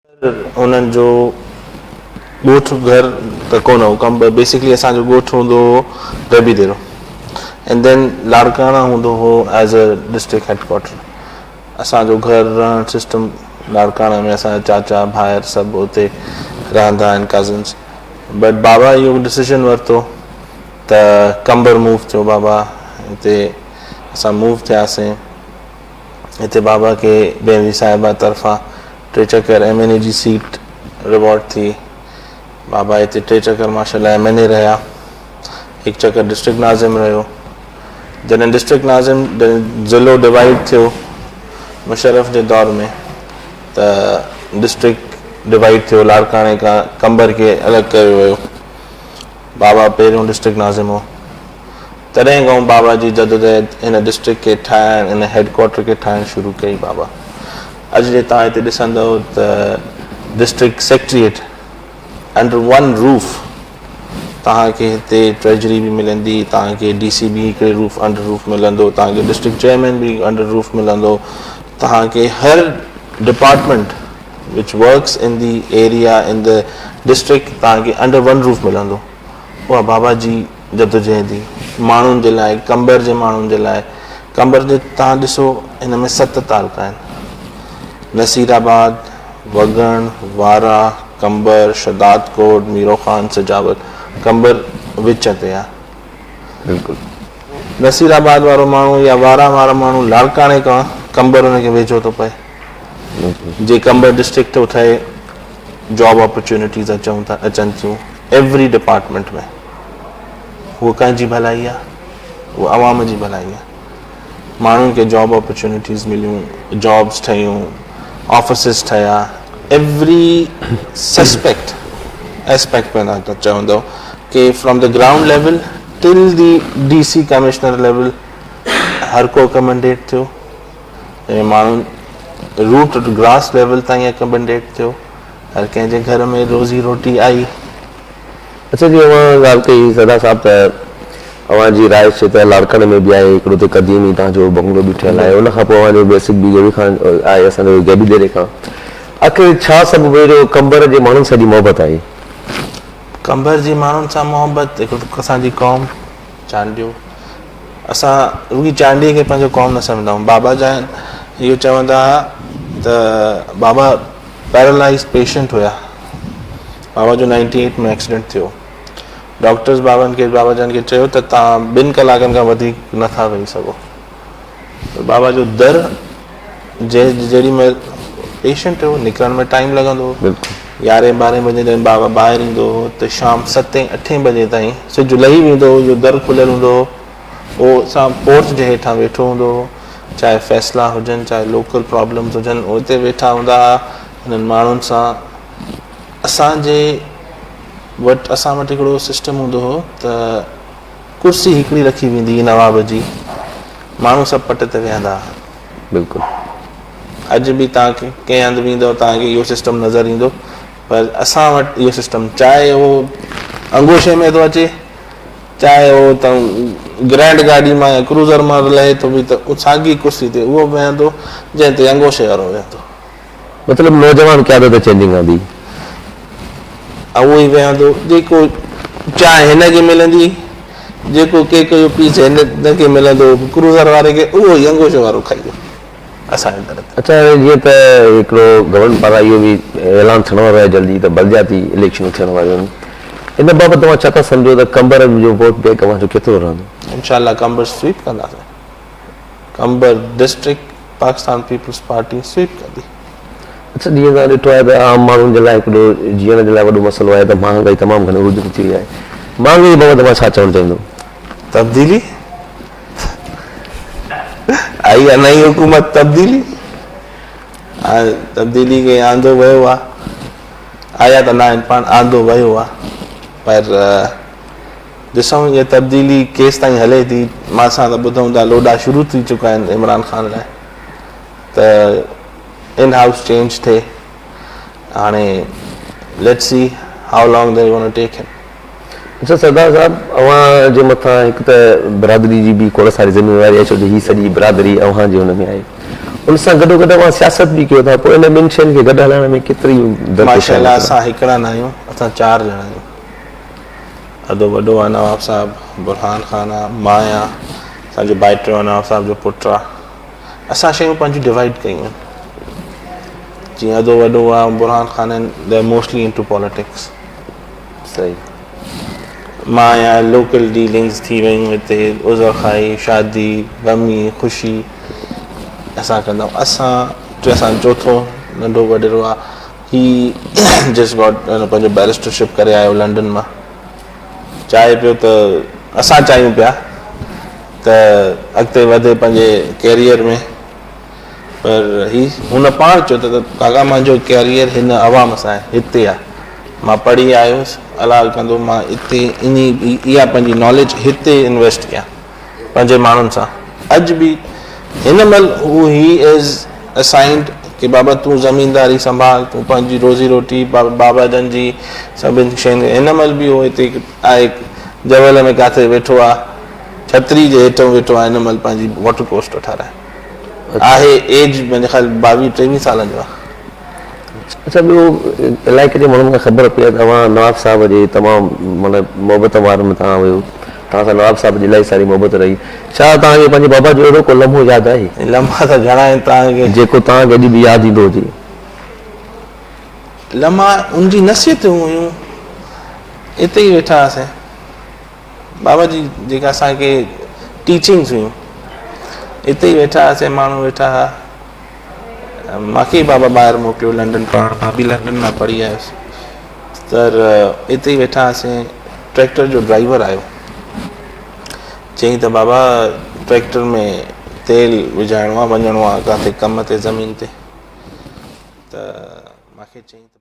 انهن جو ڳوٺ گهر ته ڪونه هو قمبر بيسڪلي اسان جو ڳوٺ هوندو هو ربي ديرو اينڊ then Larkana هوندو هو as a district head quarter اسان جو گهر رهڻ سسٽم لاڙڪاڻا ۾ اسان جا چاچا ڀائر سڀ اتي رهندا آهن ڪزنس بٽ بابا اهو ڊسيزن ورتو ته قمبر موو ٿيو بابا هتي اسان موو ٿياسين هتي بابا کي بينظير صاحبه طرفان ٽي چڪر ايم اين اي جي سيٽ ريوارڊ ٿي. بابا هتي ٽي چڪر ماشاءالله ايم اين اي رهيا. هڪ چڪر ڊسٽرڪٽ ناظم رهيو. جڏهن ڊسٽرڪٽ ناظم جڏهن ضلعو ڊوائيڊ ٿيو مشرف جي دور ۾ ته ڊسٽرڪٽ ڊوائيڊ ٿيو لاڙڪاڻي کان قمبر کي الڳ ڪيو ويو. بابا پهريون ڊسٽرڪٽ ناظم هو. تڏهن کان بابا جي جدوجهد هن ڊسٽرڪٽ کي ٺاهڻ هن هيڊ ڪوارٽر کي ٺاهڻ شروع ڪئي بابا اڄ جي توهان هتي ڏسندؤ ته district secretariat under one roof توهان کي هتي ٽريجري به ملندي توهان کي ڊي سي به هڪڙي روف انڊر روف ملندو توهان کي ڊسٽرڪٽ چيئرمين به انڊر روف ملندو توهان کي هر department which works in the area in the district توهان کي انڊر ون روف ملندو اها بابا جي جدوجهد هئي ماڻهن جي لاء قمبر جي ماڻهن جي لاء قمبر جي توهان ڏسو هن ۾ ست تعلقا آهن نصير آباد وڳڻ وارا قمبر شهداد ڪوٽ ميرو خان سجاول قمبر وچ تي آهي بلڪل نصير آباد وارو ماڻهو يا وارا وارو ماڻهو لاڙڪاڻي کان قمبر ان کي ويجهو ٿو پئي جي قمبر ڊسٽرڪٽ ٿو ٺهي جاب اپرچونٽيز اچون ٿا اچن ٿيون ايوري ڊپارٽمينٽ ۾ هو ڪنهن جي ڀلائي آهي هو عوام جي ڀلائي آهي ماڻهن کي جاب اپرچونٽيز مليون جابس ٺهيون آفيسز ٺهيا ايوري سسپيڪٽ اسپيڪٽ ۾ توهان چوندو ڪي from the ground level till the D C commissioner level هر ڪو اڪمنڊيٽ ٿيو ۽ ماڻهن روٽ گراس ليول تائين اڪمنڊيٽ ٿيو هر ڪنهن جي گهر ۾ روزي روٽي آئي. اڇا جي اوهان ڳالهه ڪئي سردار صاحب ته اوهان جي رهائش ته لاڙڪاڻي ۾ به آهي هڪڙو ته قديمي توهان جو بنگلو به ٺهيل آهي ان کان پوء اوهان جو بيسڪ به غيبي خان آهي اسان جو غيبي ديري کان آخر ڇا سبب هيو جو قمبر جي ماڻهن سان ايڏي محبت آهي؟ قمبر جي ماڻهن سان محبت هڪڙو ته اسان جي قوم چانڊيو اسان رڳي چانڊيي کي پنهنجو قوم نه سمجهندا آهيون بابا جان اهو چوندا هئا ته بابا پيرالائز پيشنٽ هيا بابا جو نائنٽي ايٽ ۾ ايڪسيڊنٽ ٿيو ڊاڪٽرز بابن کي بابا جان کي چيو ته توهان ٻن ڪلاڪن کان وڌيڪ نٿا ويهي سگهو بابا جو در جيڏي مهل پيشنٽ هو نڪرڻ ۾ ٽائيم لڳندو هو يارهين ٻارهين بجي جڏهن بابا ٻاهر ايندو هو ته شام ستين اٺين بجي تائين سج لهي ويندو هو جو در کليل هوندو هو اهو اسان پورچ جي هيٺان ويٺو هوندو هو چاهي فيصلا هجن چاهي لوڪل پرابلمز هجن اهي اتي ويٺا هوندا هئا انهن ماڻهن سان اسان جي وٽ اسان وٽ هڪڙو سسٽم هوندو هو ته ڪرسي هڪڙي رکي ويندي هئي نواب جي، ماڻهو سڀ پٽ تي ويهندا ها. بلڪل. اڄ به توهان ڪنهن هنڌ ويندؤ توهان کي اهو سسٽم نظر ايندو پر اسان وٽ اهو سسٽم چاهي اهو انگوشي ۾ ٿو اچي چاهي اهو ته گرينڊ گاڏي مان يا ڪروزر مان لهي ٿو به ته ساڳي ڪرسي تي اهو ويهندو جنهن تي انگوشي وارو ويهندو. مطلب نوجوان قيادت چينجنگ آندي. اهو ئي ويهندو جيڪو چانهه هن کي ملندي جيڪو ڪيڪ جو پيس هن کي ملندو ڪروزر واري کي اهو ئي انگوشي وارو کائيندو اسان جي در تي. اڇا هاڻي جيئن ته هڪڙو گورنمينٽ پاران اهو به اعلان ٿيڻ وارو آهي جلدي ته بلدياتي اليڪشنون ٿيڻ واريون آهن ان بابت توهان ڇا ٿا سمجهو ته قمبر جو ووٽ بينڪ اوهان جو ڪيترو رهندو؟ انشاء الله قمبر سويپ ڪنداسين Qambar district Pakistan Peoples Party sweep ڪندي. اڇا جيئن توهان ڏٺو آهي ته عام ماڻهن جي لاء هڪڙو جيئڻ جي لاء وڏو مسئلو آهي ته مهانگائي تمام گهڻي عروج تي ٿي وئي آهي مهانگائي جي بابت توهان ڇا چوڻ چاهيندو؟ تبديلي آئي آهي نئين حڪومت تبديلي تبديلي کي آندو ويو آهي آيا ته ناهن پاڻ آندو ويو آهي پر ڏسون هيء تبديلي ڪيستائين هلي ٿي. مان سان ته ٻڌون ٿا لوڏا شروع ٿي چڪا آهن عمران خان لاء ته ان هائوس چينج ٿئي هاڻي let's see how long they gonna take him. اڇا سردار صاحب اوهان جي مٿان هڪ ته برادري جي به کوڙ ساري ذميواري آهي ڇو جو هي سڄي برادري اوهان جي ان ۾ آهي. ان سان گڏو گڏ اوهان سياست به ڪيو ٿا پوء ان ٻن شين کي گڏ هلائڻ ۾ ڪيتري درپيش ماشاء آهي الله مسئلا؟ اسان هڪڙا نه آهيون اسان چار ڄڻا آهيون ادو وڏو آهي نواب صاحب برهان خان آهي مان آهيان اسان جو ڀائٽيو آهي نواب صاحب جو پٽ آهي اسان شيون پنهنجون ڊوائيڊ ڪيون آهن جيئن ادو وڏو آهي برهان خان آهن they are mostly into politics صحيح. مان آهيان لوڪل ڊيلنگز ٿي ويون هتي عذر خواهي شادي غمي خوشي اسان ڪندا آهيون اسان جو اسان چوٿون ننڍو وڏيرو آهي هي جسٽ گاٽ پنهنجو بيرسٽرشپ ڪري آيو لنڊن مان چاهي پيو ته اسان چاهيون پيا ته اڳتي وڌي پنهنجي ڪيريئر ۾ پر هي هن پاڻ چيو ته ڪاڪا منهنجو ڪيريئر هن عوام سان آهي هتي آهي مان پڙهي آيس الله ڪندو مان اتي انهي اها پنهنجي ناليج هتي انويسٽ ڪيان پنهنجي ماڻهن سان اڄ به هن مهل هو هي از اسائنڊ ڪي بابا تون زمينداري سنڀال تون پنهنجي روزي روٽي بابا جن جي سڀن شين هن مهل به هو هتي آهي جبل ۾ ڪاٿي ويٺو آهي ڇتري جي هيٺون ويٺو آهي هن مهل پنهنجي واٽر ڪورس ٿو ٺهرائي آهي ايج منهنجي خيال ٻاويهه ٽيويهه سالن جو آهي. اڇا ٻيو علائقي جي ماڻهن کان خبر پئي آهي ته اوهان نواب صاحب جي تمام معنيٰ محبت وارن ۾ توهان هيو توهان سان نواب صاحب جي الاهي ساري محبت رهي ڇا توهان کي پنهنجي بابا جو اهڙو ڪو لمحو ياد آهي؟ لمحا ته گهڻا آهن توهان کي. جيڪو توهان کي اڄ به ياد ايندو هجي. لمحا ان جي نصيحتون هيون اتي ئي ويٺا هئاسين. بابا جي جيڪا اسان کي ٽيچنگس هيون اتي ئي ويٺا هئاسين ماڻهو ويٺا هئا مانکي ئي بابا ٻاهر موڪليو لنڊن پڙهڻ مان به لنڊن مان پڙهي آيس ته اتي ئي ويٺا هئاسين ٽريڪٽر جو ڊرائيور آيو چيائين ته بابا ٽريڪٽر ۾ تيل وجهائڻو آهي وڃڻو آهي ڪاٿي ڪم تي زمين تي ته مانکي چيائين ته.